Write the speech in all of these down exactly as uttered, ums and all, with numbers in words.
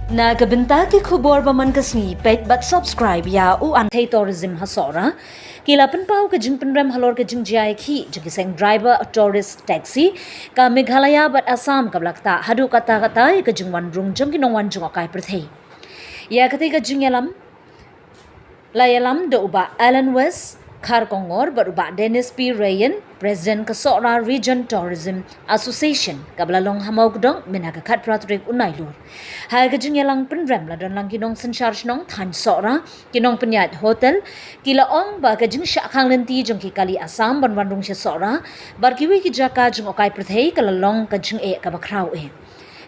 Na ka bynta ki khubor ba man ka sngi, peit bad subscribe ïa u Anthei Tourism ha Sohra. Ki la pynpaw ka jingpynrem halor ka jingjia ïakhih jong ki seng driver tourist taxi ka Meghalaya bad Assam kaba la ktah haduh katta katta ïa ka jingwan rung jong ki nongwan jngohkai pyrthei. Ïa katei ka jingïalam la ïalam da u Bah Alan West Kharkongor bad u Bah Dennis P Ryan, President ka Sohra Region Tourism Association, kaba la long ha Mawkdong mynta ka khatphra tarik u Nailur. Ha ka jingïalang pynrem la don lang ki nongsynshar shnong thaiñ Sohra, ki nongpynïaid hotel. Ki la ong ba ka jingshah khang lynti jong ki kali Assam ban wan rung sha Sohra bad kiwei ki jaka jngohkai pyrthei ka la long ka jingeh kaba khraw eh.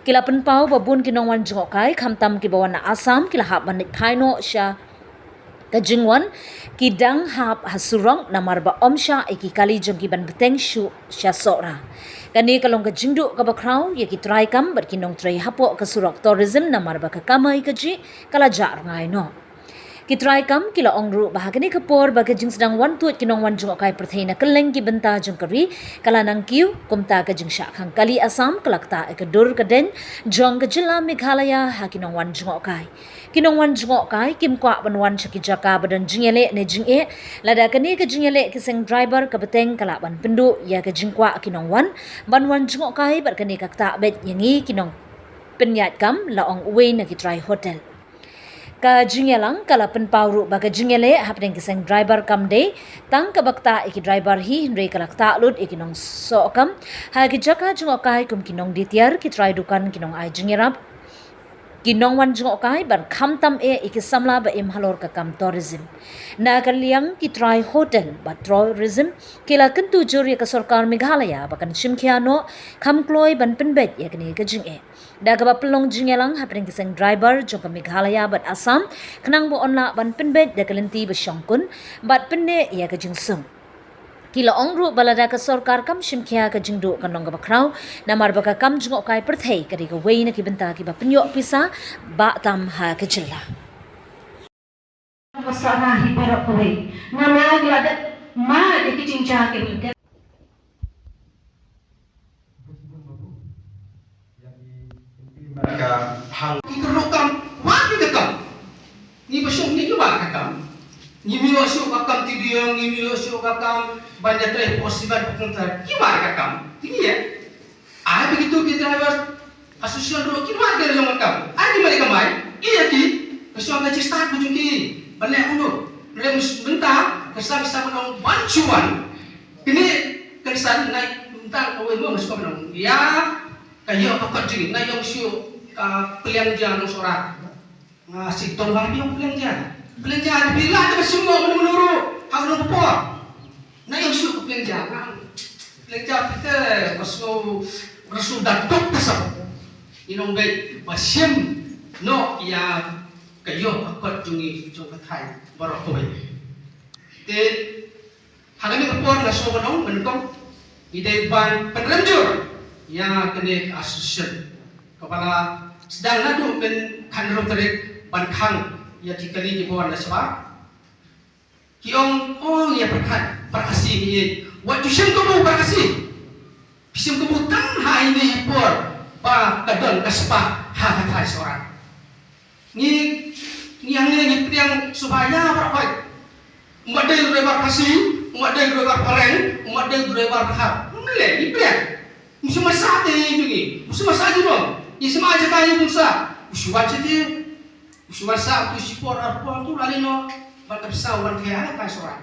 Ki la pynpaw ba bun ki nongwan jngohkai khamtam kiba wan na Assam ki la hap ban leit phai noh sha ka jingwan, ki dang hap ha surok namar ba ym shah ïa ki kali jong ki ban bteng shuh sha Sohra. Kane ka long ka jingduh kaba khraw ïa ki trai kam bad ki nongtrei hapoh ka surok tourism namar ba ka kamai kajih ka la jah rngai noh. Ki trai kam ki la ong ruh ba ha kane ka por ba ka jingsdang wan tuid ki nongwan jngohkai pyrthei na kylleng ki bynta jong ka ri ka la nang kiew, kumta ka jingshah khang kali Assam ka la ktah ïa ka dur ka deiñ jong ka jylla Meghalaya ha ki nongwan jngohkai. Ki nongwan jngohkai kim kwah ban wan sha ki jaka ba don jingïaleh ne jingeh. Lada kane ka jingïaleh ki seng driver ka bteng ka lah ban pynduh ïa ka jingkwah ki nongwan ban wan jngohkai bad kane ka ktah beit ïa ngi ki nongpynïaid kam, la ong uwei na ki trai hotel. Ka jingïalang ka la pynpaw ruh ba ka jingïaleh hapdeng ki seng driver kam dei tang kaba ktah ïa ki driver hi, hynrei ka la ktah lut ïa ki nongsohkam ha ki jaka jngohkai kum ki nongdie tiar, ki trai dukan, ki nongai jingïarap, ki nongwan jngohkai bad khamtam eh ïa ki samla ba im halor ka kam tourism. Na ka liang ki trai hotel bad tourism ki la kyntu jur ïa ka sorkar Meghalaya ba kan shim khia noh kham kloi ban pynbeit ïa kane ka jingeh. Da kaba pynlong jingïalang hapdeng ki seng driver jong ka Meghalaya bad Assam khnang ba yn lah ban pynbeit da ka lynti ba shongkun bad pynneh ïa ka jingsuk. Ki la ong ruh ba lada ka sorkar kam shim khia ka jingduh kan long kaba khraw namar ba ka kam jngohkai pyrthei ka dei kawei na ki bynta kiba pynïoh pisa ba tam ha ka jylla. Ka Sohra hi baroh kawei. Namar ka la dep mad ïa ki jingjia kiba la dep. Ka hang ki rukom, wat ki kam. Ngi ba shu ngi ki wat ka kam. Ngi ym ïoh shuh ka kam ti dieng, ngi ym ïoh shuh ka kam ban ïatrei pos siban pos ngi ki wat ka kam. Ti ngi ïa. Ai ba kitu ki driver association ruh ki wat ka jong ka kam. Ai ki mane kamai. Ïa ki ka shong ka jingstad ka jong ki. Ban leh unu. Rem bynta ka sam sam nong ban chuan. Kine kan san nai mynta kawei mo ngi sngewbha nong ïa ka ïoh ka kot jong ngi, nai ïoh shuh ka pliang ja nong Sohra. Nga sih tong bang ïoh pliang ja. Pliang ja ni phi lah ka shim mo mano mano ruh ha nong ka por. Nai ïoh shuh ka pliang ja. Nga pliang ja phi te ba sngew rasu da tok ka sap. Ngi nong beit ba shim noh ïa ka ïoh ka kot jong ngi jong ka thaiñ baroh kawei. Te ha kane ka por nga sngewbha ban ong, ban ong ngi dei ban pynrem jur ïa kane ka association kaba la sdang naduh mynta khathynriew tarik ban khang ïa ki kali kiba wan na shabar. Ki ong, ong ïa pyrkhat para Khasi ngi, wat ju shim kabu para Khasi. Phi shim kabu tang ha ine i por ba ka don ka spah ha ka thaiñ Sohra. Ngi, ngi hangne ngi pdiang sngewbha ïa baroh khoit. Ym dei driver Khasi, ym dei driver Phareng, ym dei driver Khar. Ym lei ngi pdiang. Ym shu masa te ïa ngi, ym shu masa jingmut. Ngi shu masa jaka ïa bun sa. Ym shu wan sha te. Ym shu masa tu shipor arpor tu la lei noh. Ban ka pisa wan te ha ka Sohra.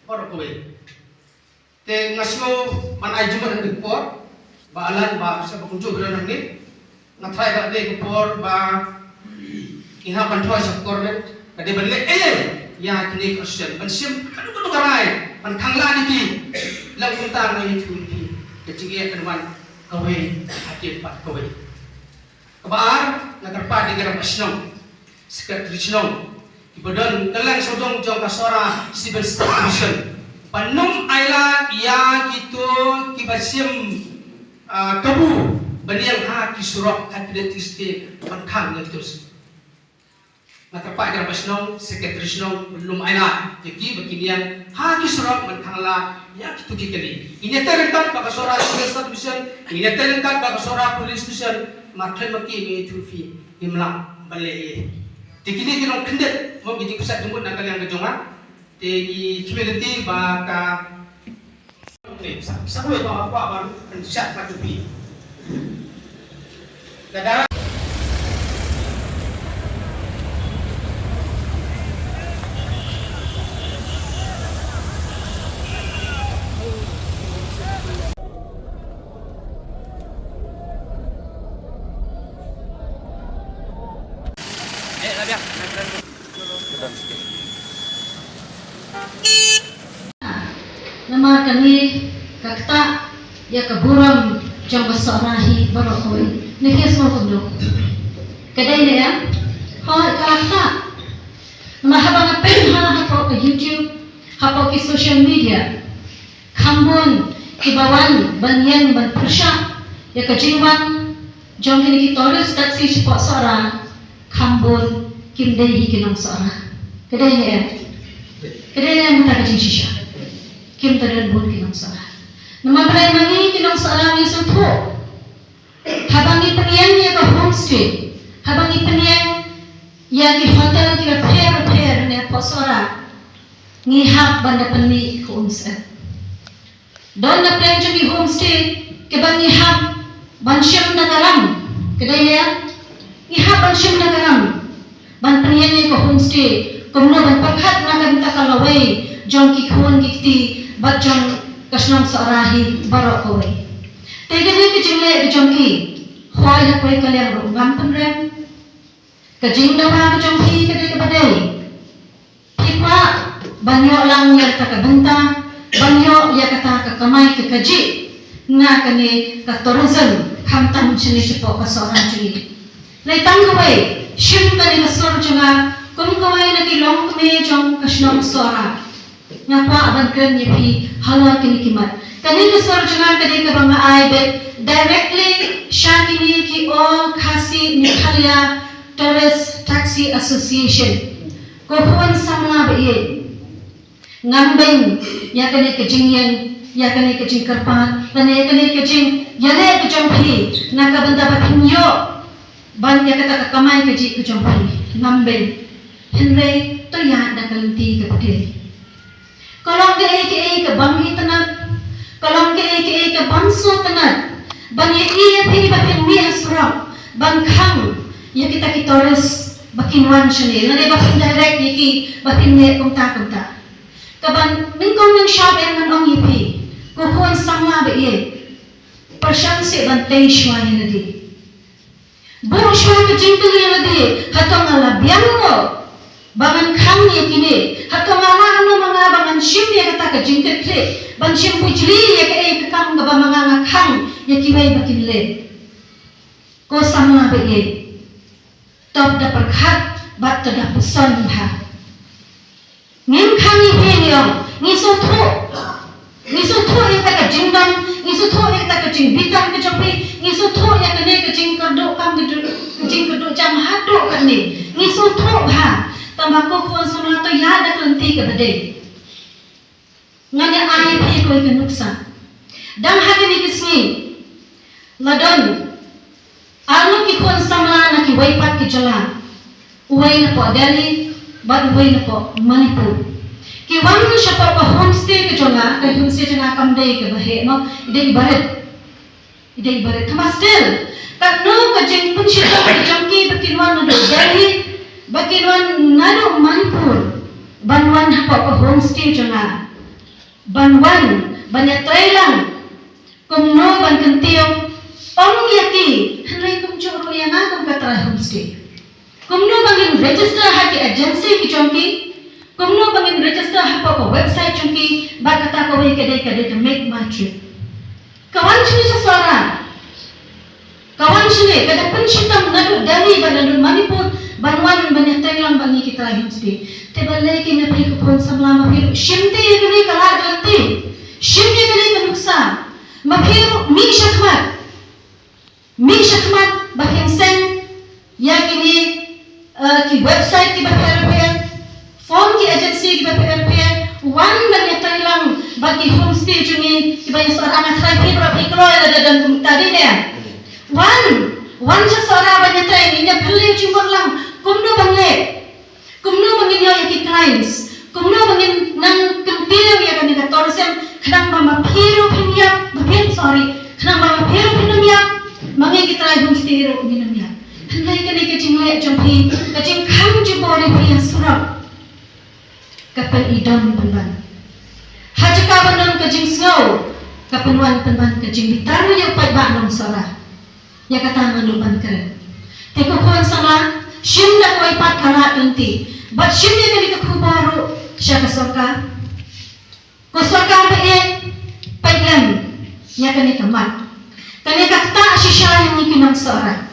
Baroh kawei. Te nga sngew ban ai jingmut ha kane ka por, ba Alan, ba sa ba kumjuh ba don hangne. Nga tharai ba kane ka por ba ngi hap ban thoh sha ka por ne, ka dei ban leh ei ei ïa kine ki association, ban shim haduh kaduh ka rai, ban khang lad ïa ki. Lang kumta nga ïathuh ïa phi, ka jingeh kan wan kawei ha ki pat kawei. Kaba ar, nga kyrpad ïa ki rangbah shnong, secretary shnong, kiba don kylleng sawdong jong ka Sohra Civil Subdivision, ban ym ailad ïa kito kiba shim, ah, kabu ban ïeng ha ki surok, ha ki electricity, ban khang ïa kito. Nga kyrpad ïa ki rangbah shnong, secretary shnong, ban ym ailad ïa ki ba kin ïeng ha ki surok ban khang lad ïa kito ki kali. Ngin ïatei ryngkat bad ka Sohra Civil Subdivision, ngin ïatei ryngkat bad ka Sohra Police Station, markylliang ma ki, me ïathuh ïa phi. Ngim lah ban leh ei. Te kine ki long khyndiat mo ki jingpynsah jingmut na ka liang ka jong nga. Te ngi kyrmen lynti ba ka sa sa wei ba ba ban pynsah ba tu pi. Ka da Namar kane ka ktah ïa ka burom jong ka Sohra hi baroh kawei. Ne phi ïa sngewthuh kumno? Ka dei ne em? Hooid ka la ktah. Namar haba nga peit ha hapoh ka YouTube, hapoh ki social media, kham bun kiba wan ban ïeng ban pyrshah ïa ka jingwan jong kine ki tourist taxi shapoh Sohra, kham bun kim dei hi ki nong Sohra. Ka dei ne em? Ka dei ne em kata ka jingshisha? Kim da don bun ki nong Sohra. Namar balei ma ngi ki nong Sohra ngi sngewthuh? Haba ngi pynïeng ïa ka homestay, haba ngi pynïeng ïa ki hotel kiba pher pher ne hapoh Sohra, ngi hap ban da pynmih ka umsyep. Don na pdeng jong ki homestay kiba ngi hap ban shim da ka ram. Ka dei ne em? Ngi hap ban shim da ka ram ban pynïeng ïa ka homestay, kumno ban pyrkhat na ka bynta ka lawei jong ki khun ki kti bad jong ka shnong Sohra hi baroh kawei. Te kane ka jingleh ka jong ki, hooid ha kawei ka liang ruh ngam pynrem. Ka jingdawa ka jong phi ka dei kaba dei. Phi kwah ban ïoh lang ïa kata ka bynta, ban ïoh ïa kata ka kamai ka kajih na kane ka tourism, khamtam shane shapoh ka Sohra jong ngi. Lei tang kawei, shim kane ka sur jong nga kum kawei na ki longkmie jong ka shnong Sohra. Nga kwah ban kren ïa phi halor kine ki mat. Kane ka sur jong nga ka dei kaba nga ai beit directly sha kine ki All Khasi Meghalaya Tourist Taxi Association. Ko khun samla ba ïeit, ngam beiñ ïa kane ka jingïeng, ïa kane ka jingkyrpad lane ïa kane ka jingïaleh ka jong phi na ka bynta ba phin ïoh ban ïa kata ka kamai kajih ka jong phi. Ngam beiñ. Hynrei to ïaid da ka lynti kaba dei. Ka long kaei kaei kaba ngi itynnad, ka long kaei kaei kaba ngi sngewtynnad ban ïa ïa phi ba phin mih ha surok ban khang ïa kita ki tourist ba kin wan shane lane ba phin direct ïa ki ba phin leh kumta kumta. Kaba nyngkong nyngshap ïa ngan ong ïa phi, ko khun samla ba ïeit, pyrshang seh ban tei shuwa ïa lade. Buh shuwa ka jingkylli ïa lade, hato nga la biang mo ba ngan khang ïa kine? Hato nga lah mo ma nga ba ngan shim ïa kata ka jingkitkhlieh ban shim bujli ïa kaei ka kam kaba ma nga nga khang ïa kiwei ba kin leh? Ko samla ba ïeit, to da pyrkhat bad to da puson bha. Ngim khang ïa phi, ngi ong, ngi sngewthuh. Ngi sngewthuh ïa kata ka jingdom, ngi sngewthuh ïa kata ka jingbitar ka jong phi, ngi sngewthuh ïa kane ka jingkyrduh kam ka jong, ka jingkyrduh jam haduh katne. Ngi sngewthuh bha. Tangba ko khun samla to ïaid da ka lynti kaba dei. Ngan ïa ai ïa phi kawei ka nuksa. Dang ha kine ki sngi la don arngut ki khun samla na kiwei pat ki jylla, uwei napoh Delhi bad uwei napoh Manipur. Ki wan shapoh ka homestay ka jong nga, ka homestay jong nga kam dei kaba heh mo, i dei i barit. I dei i barit. Tangba still, katno ka jingpynshitom ka jong ki ba kin wan naduh Delhi, ba kin wan naduh Manipur ban wan hapoh ka homestay jong nga, ban wan ban ïatrei lang kumno ban kyntiew, ong ïa ki, hynrei kumjuh ruh ïa nga kum ka trai homestay. Kumno ba ngin register ha ki agency ki jong ki, kumno ba ngin register hapoh ka website jong ki, bad kata kawei ka dei, ka dei ka Make My Trip. Ka wan shane sha Sohra, ka wan shane, ka da pynshitom naduh Delhi bad naduh Manipur ban wan ban ïatrei lang bad ngi ki trai homestay. Te balei kine phi ko khun samla ma phi ruh shim te ïa kane ka lad ka lynti, shim ïa kane ka nuksa, ma phi ruh mih shakhmat. Mih shakhmat ba phin seng ïa kine, eh, ki website kiba pher pher, phone ki agency kiba pher pher, wan ban ïatrei lang bad ki homestay jong ngi kiba ïa Sohra. Nga tharai phi baroh phi kloi lada don kumta, dei ne? Wan Wan sha Sohra ban ïatrei, ngin ïa pynlong jingmut lang kumno ban leh, kumno ba ngin ïoh ïa ki clients, kumno ba ngin nang kyntiew ïa kane ka tourism, khnang ba ma phi ruh phin ïap, ba phin, sorry, khnang ba ma phi ruh phin ym ïap, ma ngi ki trai homestay ruh ngin ym ïap. Hynrei kane ka jingleh jong phi, ka jingkhang jubor ïa phi ha surok, ka pynidon pynban. Ha jaka ban don ka jingsngew, ka pynwan pynban ka jingbitar ïa u paidbah nong Sohra. Ïa kata ngan ong ban kren. Te ko khun samla, shim da kawei pat ka lad lynti, bad shim ïa kane ka khubor ruh sha ka sorkar. Ko sorkar ba ïeit, peit lem ïa kane ka mat. Kane ka ktah shisha ïa ngi ki nong Sohra.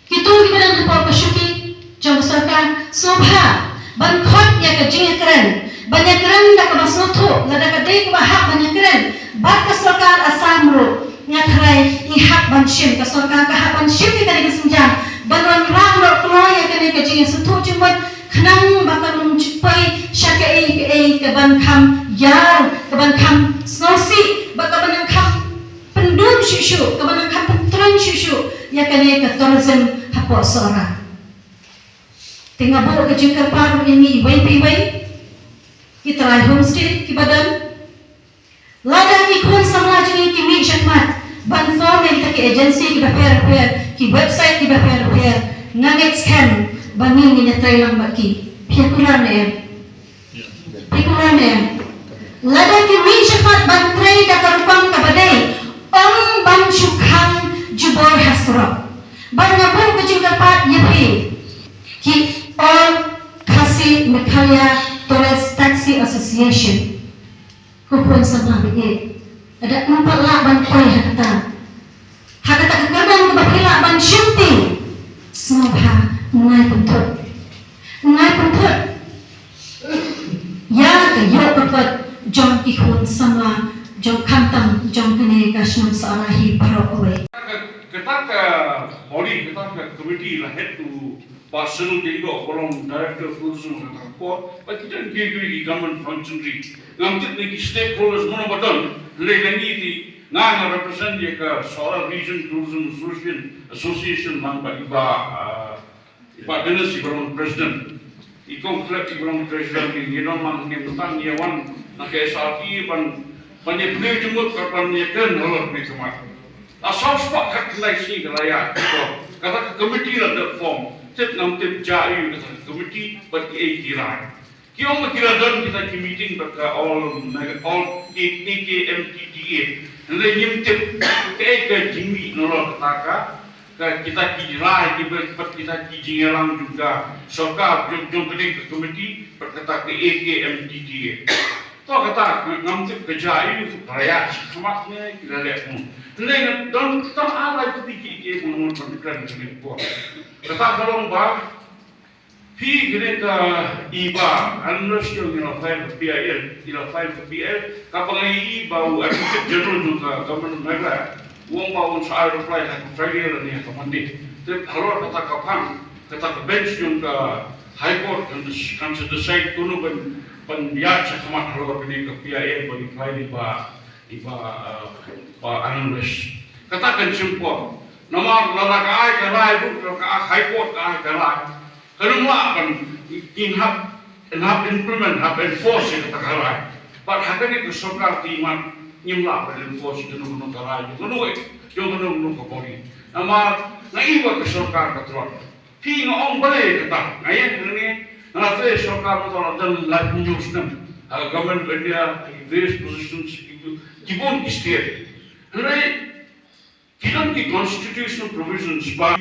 Kito kiba dang hapoh ka shuki jong ka sorkar, sngewbha ban khot ïa ka jingïakren, ban ïakren da kaba sngewthuh, lada ka dei kaba hap ban ïakren bad ka sorkar Assam ruh, nga tharai ngi hap ban shim, ka sorkar ka hap ban shim ïa kane ka sienjam, ban wanrah noh kloi ïa kane ka jingïasngewthuh jingmut, khnang ba kan ym ju poi sha kaei kaei kaban kham ïar, kaban kham sngewsih, bad kaban kham pyndum shuh shuh, kaban kham pyntrei shuh shuh ïa kane ka tourism hapoh Sohra. Te nga buh ka jingkyrpad ruh ïa ngi iwei pa iwei, ki trai homestay kiba don, lada ki khun samla jong ngi ki mih shakhmat ban form ïa kita ki agency kiba pher pher, ki website kiba pher pher, nga ngeit skhem ba ngi ngin ïatrei lang bad ki. Phi kular ne em? Phi kular ne em? Lada ki mih shakhmat ban trei da ka rukom kaba dei, ym ban shu khang jubor ha surok. Bad nga buh ka jingkyrpad ïa phi, ki All Khasi Meghalaya Tourist Taxi Association. Ko khun samla ba ïeit, lada ym pat lah ban poi ha kata, ha kata ka kyrdan kaba phi lah ban shimti, sngewbha ngai pynthut, ngai pynthut ïa ka ïoh ka kot jong ki khun samla jong, khamtam jong kane ka shnong Sohra hi baroh kawei. Kata ka body, kata ka committee la head to Bah Sunil Diengdoh, ba long Director of Tourism of Singapore, bad kita kiei kiei ki government functionary. Ngam tip ne ki stakeholders mano ba don, hynrei na ngi te, nga nga represent ïa ka Sohra Region Tourism Association, Association lang bad i Bah, ah, i Bah Dennis i ba long president. I Kong Khlep i ba long treasurer, ngi, ngi don lang, ngi mynta ngi wan na ka S R T ban, ban ïa pynlong jingmut, ban ïa kren halor kane ka mat. La saw spah khatkhyndai sngi ka la ïaid. Kata ka committee la dep form. Tip ngam tip jia aiu kata ka committee bad kiei ki rai. Ki ong ba ki la don kita ki meeting bad ka All, All A K M T T A. Hynrei ngim tip kaei ka jingmih nalor kata ka, ka kita ki rai kiba, bad kita ki jingïalang jong ka sorkar, jong, jong kane ka committee bad kata ka A K M T T A. To kata, ngam tip ka jia aiu, ka la ïaid shakhmat ne ki la leh kumno. Hynrei nga don tang ar lai kti kiei kiei ba nga mon ban kren kane ka por. Kata ka long ba phi kane ka, i Bah Anand Raj i ong i la file ka P I L, i la file ka P I L, kaba nga ïohi ba u Advocate General jong ka Government of Meghalaya u ong ba un sa ai reply ha ka Friday lane ha ka Monday. Te halor kata ka phang, kata ka bench jong ka High Court kan, kan sa decide kumno ban, ban ïaid shakhmat halor kane ka P I L ba ngi file i Bah, i Bah, uh, Bah Anand Raj. Kata kan shim por. Namar lada ka ai ka rai ruh, lada ka ai, High Court ka ai ka rai, kan ym lah ban, kin hap, kin hap implement, hap enforce ïa kata ka rai. Bad ha kane ka sorkar te mat ngim lah ban enforce ïa kano kano ka rai jong kano, jong kano kano ka body. Namar nga i ba ka sorkar ka trot. Phi, nga ong balei kata, nga ïeng hangne, nga la trei sorkar mynta la dang laiphew snem. Ha ka Government of India, ha ki various positions, ki, ki bun ki state. Hynrei ki don ki constitutional provisions ba,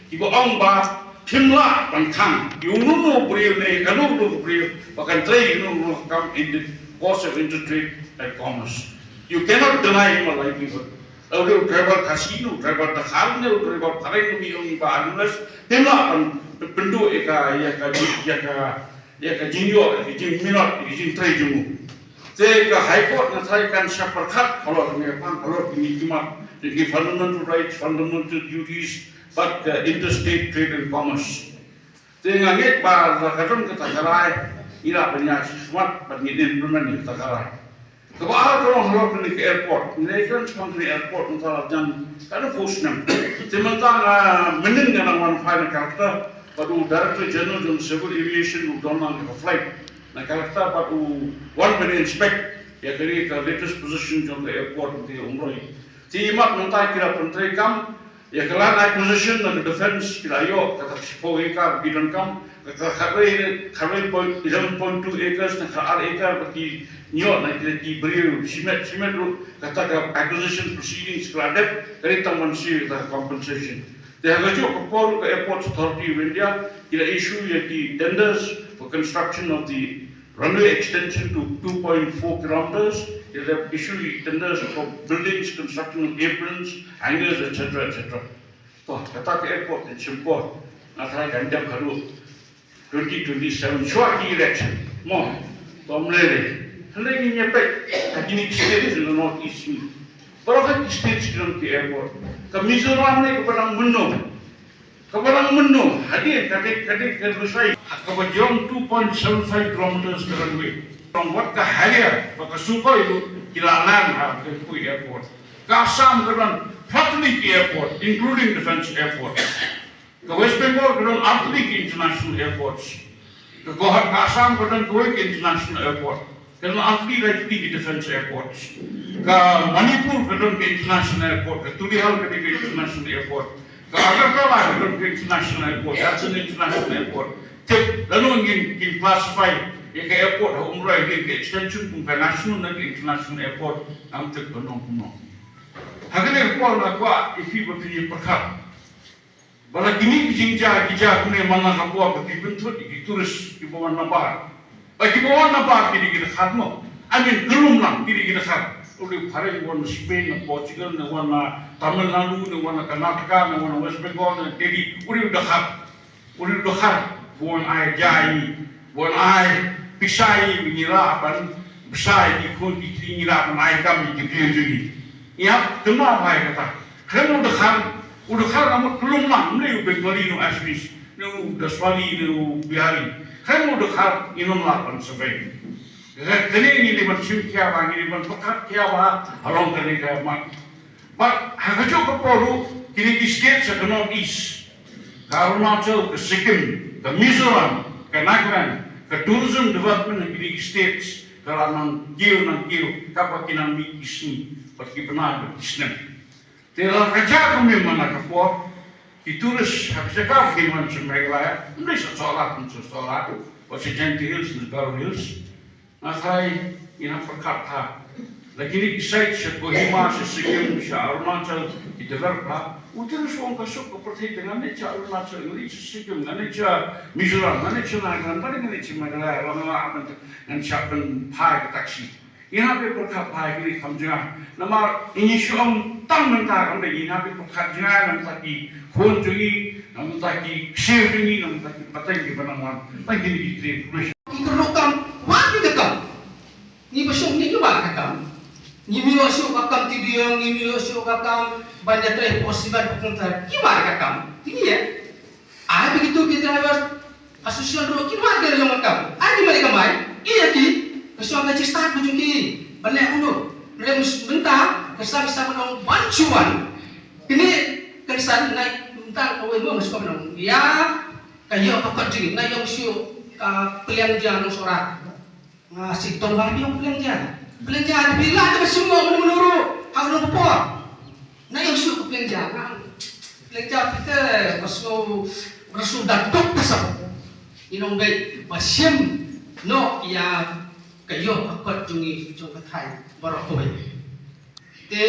kiba ong ba phim lah ban khang ïa uno uno u briew ne kano kano ka briew ba kan trei ïa uno uno ka kam in the course of interstate and commerce. You cannot deny him a livelihood. U dei u driver Khasi ne, u driver Dkhar ne, u driver Phareng ne, ong i Bah Anand Raj, phim lah ban pynduh ïa ka, ïa ka, ïa ka, ïa ka jingïoh, ïa ka jingminot, ïa ka jingtrei jong u. Te ka High Court nga tharai kan sa pyrkhat halor kane ka phang, halor kine ki mat, ki fundamental rights, fundamental duties, bad ka interstate trade and commerce. Te nga ngeit ba lada ka don kata ka rai, ngi lah ban ïaid shakhmat bad ngin implement ïa kata ka rai. Kaba ar ka long halor kane ka airport. Ngi la ïakren shaphang kane ka airport mynta la jan katno phew snem. Te mynta nga mynnin nga nang wan phai na character bad u Director General jong Civil Aviation u don lang ïa ka flight na character bad u wan ban inspect ïa kane ka latest position jong ka airport mynta ïa Umroi. Te ïa mat mynta ki la pyntreikam ïa ka land acquisition na ka defense, ki la ïoh kata ka shiphew acre ba ki donkam, kata ka khatwei, khatwei point, eleven point two acres na ka ar acre ba ki ïoh na ki, ki briew shimet shimet ruh, kata ka acquisition proceedings ka la dep, ka dei tang ban siew kata ka compensation. Te ha kajuh ka por ruh ka Airports Authority of India ki la issue ïa ki tenders for construction of the runway extension to two point four kilometers, ki la issue tenders for buildings, construction of aprons, hangars, et cetera, et cetera. To, kata ka airport in shim por, nga tharai kan dep haduh twenty twenty-seven, shuwa ki election. Mo, to ym lei lei. Hynrei ngin ïa peit ha kine ki state na North East ni. Baroh ki state ki don ki airport. Ka Mizoram ne kaba dang mynno. Kaba dang mynno, hadien ka dei, ka dei ka Lusai, kaba jrong two point seven five kilometers ka runway. Jrong wat ka Haldia bad ka Sukhoi ruh ki la land ha Kailaishpur Airport. Ka Assam ka don phra tylli ki airport, including defense airport. Ka West Bengal ka don ar tylli ki international airports. Ka Guwahati, ka Assam ka don kawei ka international airport. Ka don ar tylli, lai tylli ki defense airports. Ka Manipur ka don ka international airport, ka Tulihan ka dei ka international airport. Ka Agartala ka don ka international airport, Hasan International Airport. Tip, lano ngin, ngin classify ïa ka airport ha Umroi, ngin ka extension kum ka national ne ka international airport, ngam tip ka long kumno. Ha kane ka por nga kwah ïa phi ba phin ïa pyrkhat. Ba la kine ki jingjia ki jia kumne man la ka por ba ki pynthut ïa ki tourist kiba wan nabar. Ba kiba wan nabar ki dei ki dkhar mo. I mean, khlem lang ki dei ki dkhar. U dei phareng wan na Spain, na Portugal, ne wan na Tamil Nadu, ne wan na Karnataka, ne wan na West Bengal, ne Delhi. U dei u dkhar. U dei u dkhar. Ba wan ai ja ïa ngi. Ba wan ai pisa ïa ngi, ngi lah ban bsa ïa ki khun ki kti, ngi lah ban ai kam ïa ki briew jong ngi. Ïa, kynmaw bha ïa kata. Khlem u dkhar, u dkhar namut khlem lang, ne u Bengali, ne u Assamese, ne u Daswali, ne u Bihari. Khlem u dkhar, ngin ym lah ban survive. Kane ngi dei ban shim khia bha, ngi dei ban pyrkhat khia bha, ha long kane ka mat. Bad ha kajuh ka por ruh, kine ki state sha ka North East, ka Arunachal, ka Sikkim, ka Mizoram, ka Nagaland, ka tourism development ha kine ki states ka la nang kiew nang kiew, katba ki nang mih ki sngi bad ki bnai bad ki snem. Te la ka jia kumne man la ka por, ki tourist ha ka jaka ba kin wan sha Meghalaya, ym dei sha Sohra, ym sha Sohra, wat sha Jaintia Hills ne Garo Hills. Nga tharai ngin nang pyrkhat bha. La kine ki site sha Kohima, sha Sikkim, sha Arunachal, ki develop bha. U tourist u ong ka suk ka pyrthei te ngan leit sha Arunachal, ngan leit sha Sikkim, ngan leit sha Mizoram, ngan leit sha Nagaland, ngan leit sha Meghalaya, la ngan la ngan shah pynphai ka taxi. Ngin hap ban pyrkhat bha ïa kine ki kam jong nga. Namar ngi shu ong tang mynta kam dei, ngin hap ban pyrkhat jong nga, na bynta ki khun jong ngi, na bynta ki ksiew jong ngi, na bynta ki pateng kiba nang wan. Tang kine ki trei. Ki kyrdoh kam, wan ki ka kam. Ngi ba shu ngi ki wan ka kam. Ngi mih shu ka kam ti diong, ngi mih shu ka kam ban ïatrei pos siban pokong tar. Ki wan ka kam. Ti ngi ïa. Ai ba kitu ki driver association ruh ki wan ki la jong ka kam. Ai ki mane kamai. Ïa ki ka shu ka jingstad ba jong ki. Ban leh kumno. Re mus bynta ka sam sam ban ong ban shu wan. Kine ka san nai bynta kawei mo ka shu ban ong. Ïa ka ïoh ka kot jong ngi nai ong shu ka pliang ja nong Sohra. Nga shu tong ba ïoh pliang ja. Pliang ja ni phi lah te ba shu mo mano mano ruh. Ha kano ka por. Na ïoh shu ka pliang ja. Nga pliang ja phi te ba shu, ba shu da tok te sah. Ngi nong beit ba shim noh ïa ka ïoh ka kot jong ngi jong ka thaiñ baroh kawei. Te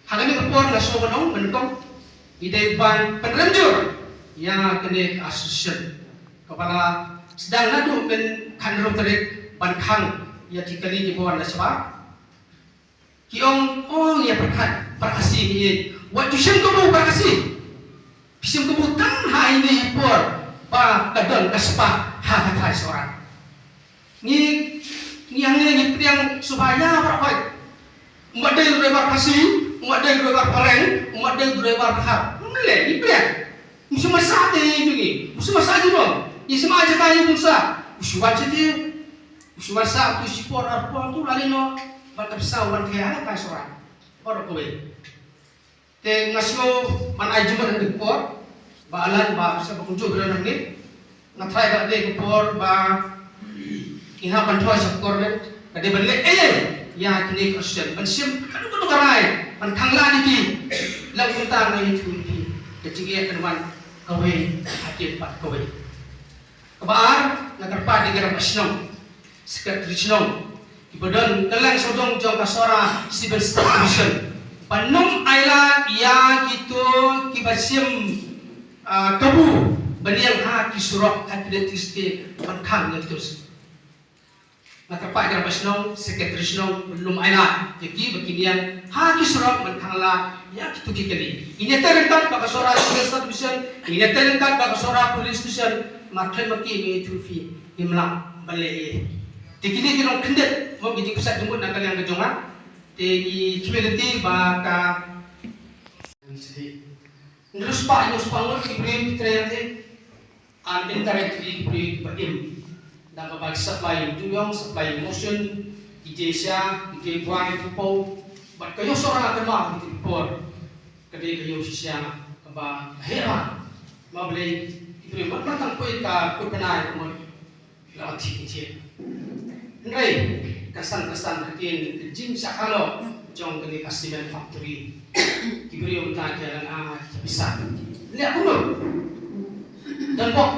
ha kane ka por nga shu ban ong nyngkong, ngi dei ban pynrem jur ïa kane ka association kaba la sdang naduh myn khathynriew tarik ban khang ïa ki kali kiba wan na shabar. Ki ong, ong ïa pyrkhat para Khasi ngi, wat ju shim kabu para Khasi. Phi shim kabu tang ha ine i por ba ka don ka spah ha ka thaiñ Sohra. Ngi, ngi hangne ngi pdiang sngewbha ïa baroh khoit. Ym dei driver Khasi, ym dei driver Phareng, ym dei driver Dkhar. Ym lei ngi pdiang. Ym sngewbha sah te ïa ngi, ym sngewbha sah jingmut. Ngi sngewbha jaka ïa bun sah. Ym sngewbha jingmut. Shu wan sa tu shipor arpor tu la leh noh, bad ka pisa wan khe ha ka Sohra baroh kawei. Te nga sngew ban ai jingmut ha ka por ba Alan ba sa ba kumjuh ba don hangne. Nga tharai ba dei ka por ba ngi hap ban thoh sha government ba dei ban leh ei ei ïa kine ki association ban shim kano kano ka rai ban khang lad ïa ki. Lang kumta nga ïathuh ïa phi ka jingeh kan wan kawei ha ki pat kawei. Kaba ar, nga kyrpad ïa ki rangbah shnong, secretary shnong, kiba don kylleng sawdong jong ka Sohra Civil Subdivision ban ym ailad ïa kito kiba shim, ah, kabu ban ïeng ha ki surok ha kine ki state ban khang ïa kito. Nga kyrpad ïa ki rangbah shnong, secretary shnong ban ym ailad ïa ki ba kin ïeng ha ki surok ban khang lad ïa kito ki kali. Ngin ïatei ryngkat bad ka Sohra Civil Subdivision, ngin ïatei ryngkat bad ka Sohra Police Station, markylliang ma ki, ngin ïathuh ïa phi, ngim lah ban leh ei ei. Te kine ki long khyndiat mo ki jingpynsad jingmut na ka liang ka jong nga. Te ngi kyrmen lynti ba ka Hynriew spah, hynñiew spah ngut ki briew ki trei ïa te. An indirectly ki briew kiba im da kaba ki supply ïa u dewïong, supply ïa u motion, ki die sha, ki die bwai, ki die paw. Bad ka ïoh Sohra ka mah ki por. Ka dei ka ïoh shisha kaba heh ba. Ma balei ki briew mat mat tang poi ka kut bnai ka mut. La thik thik. Hynrei ka san ka san ka ktien ka jingshah kano jong kane ka cement factory. Ki briew mynta ki la nga ki pisa. Leh kumno? Dan bok.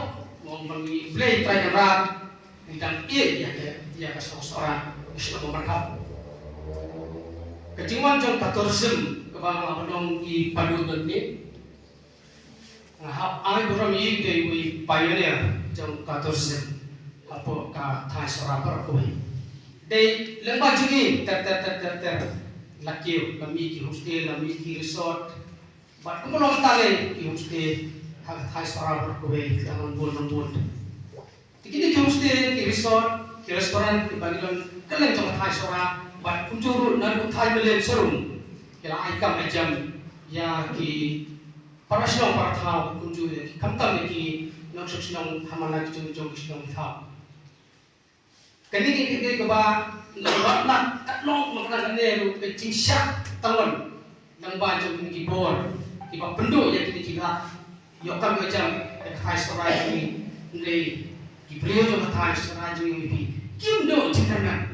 Wong ban ngi Blei Trai Kynrad. Ngi dang ïeit ïa ka, ïa ka Sohra. Ka shnong Markhap. Ka jingwan jong ka tourism kaba nga la ban ong i Padu don ni. Nga hap ai burom ïa i dei u pioneer jong ka tourism hapoh ka thaiñ Sohra baroh kawei. Dei lyngba jong i ter ter ter ter ter la kiew, la mih ki homestay, la mih ki resort. Bad kumba long tang ki homestay ha ka thaiñ Sohra baroh kawei, ki dang bun bun. Te kine ki homestay, ki resort, ki restaurant kiba ngi don kylleng jong ka thaiñ Sohra bad kumjuh ruh naduh thaiñ Mylliem Shillong ki la ai kam ai jam ïa ki para shnong para thaw, kumjuh ïa ki khamtam ïa ki nongshong shnong ha man la ki jong jong ki shnong ki thaw. Kane ka dei kaba ngi la kat long ma kane ruh ka jingshah tangwan. Lyngba jong kine ki bor kiba pynduh ïa kine ki rat, ïoh kam ïoh jam ïa ka thaiñ Sohra jong ngi. Hynrei ki briew jong ka thaiñ Sohra jong ngi kim duh jingkyrmen.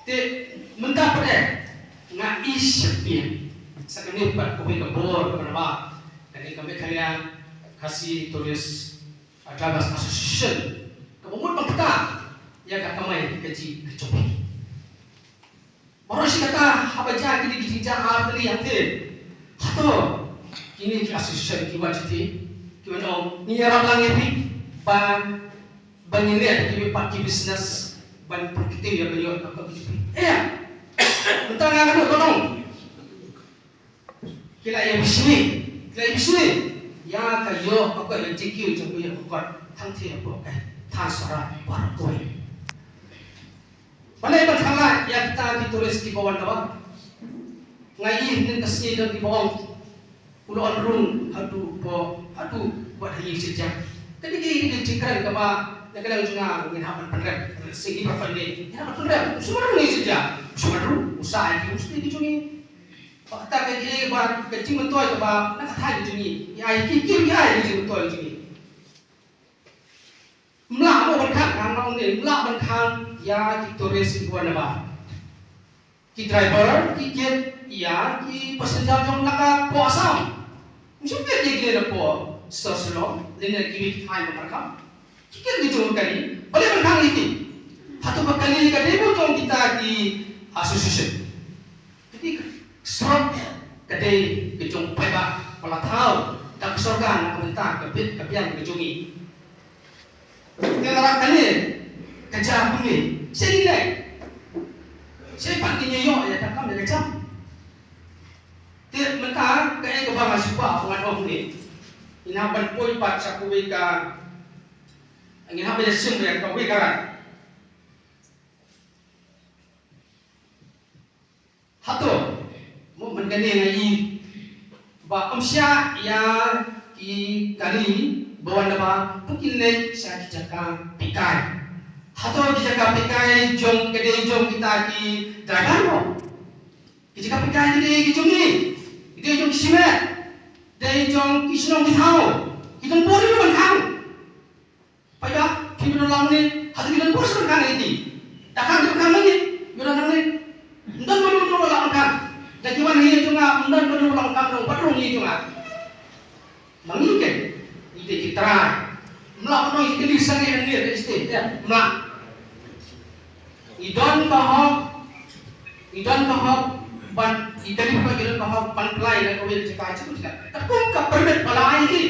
Te mynta pat eh nga ïohi sheptieng sa kane pat kawei ka bor kaba nabar, kane ka Meghalaya Khasi Tourist Drivers Association, kaba mut ban ktah ïa ka kamai kajih ka jong phi. Baroh shi katta haba jia kine ki jingjia ar tylli hangtei, hato kine ki association ki wan shatei, ki wan ong ngi ïarap lang ïa phi ba, ba ngin leh kiwei pat ki business ban pynkiew ïa ka ïoh ka kam jong phi? Ïa, mynta nga kano ka ong. Ki la ïa bishni, ki la ïa bishni ïa ka ïoh ka kot, ïa jingkiew jong ka ïoh ka kot hangtei hapoh ka thaiñ Sohra baroh kawei. Balei ban khanglad ïa kita ki tourist kiba wan da ba? Nga ïohi hynnin ka sngi don kiba ong u la wan rung haduh ba, haduh ba ha ïing sha ïing. Kane ka dei ka jingkren kaba na ka liang jong nga ngin hap ban pynrem. Sngi ba pynrem ngin hap ban pynrem. U shu wan rung ha ïing sha ïing, u shu wan rung, u sa ïa ki, u shu ïa ki jong ngi. Ba kata ka dei ba ka jingmyntoi kaba na ka thaiñ jong ngi. Ïa ki, ki, ïa ki jingmyntoi jong ngi. Mlah mo ban khang, nga ong ne, mlah ban khang ïa ki tourist kiba wan na ba. Ki driver ki kit ïa ki passenger jong na ka pdeng Assam. Ym shu kit ïa ki na pdeng Sor Shillong, lane kiwei ki thaiñ ba markham. Ki kit ki jong ka kali, balei ban khang ïa ki? Hato ka kali ka dei ba jong kita ki association? Kane ka surok ka dei ka jong paidbah ba la thaw da ka sorkar na ka bynta ka bit ka biang ka jong ngi. Te lada kane ka jia kumne, shaei ngin leit? Shaei pat ngin ïoh ïa ka kam ïa ka jam? Te mynta kaei kaba nga shu kwah ban ong ne, ngin hap ban poi pat sha kawei ka, ngin hap ban ïashem ïa kawei ka rai. Hato mo mynta ne nga ïohi ba ym shah ïa ki kali Ba wan da ba pynleit sha ki jaka pikai. Hato ki jaka pikai jong ka dei jong kita ki driver mo? Ki jaka pikai ki dei ki jong ngi. Ki dei jong ki shimet. Dei jong ki shnong ki thaw. Ki don bor ban khang. Paidbah, ki don lang ne, hato ki don bor ban khang iti. Da khang ki khang ne, ki don khang ne. Ym don bor ban khang. Da ki wan hi jong nga, ym don bor ban khang dong, pat rung hi jong nga. Ma ngi ke, ngi te ki trai. Mla ko ngi te li sang ngi ngi te ste ya mla. I don ka hok, i don ka hok ban i kali ko i don ka hok ban play la ko wel jaka chu ka. Ta kum ka permit pala ai ki.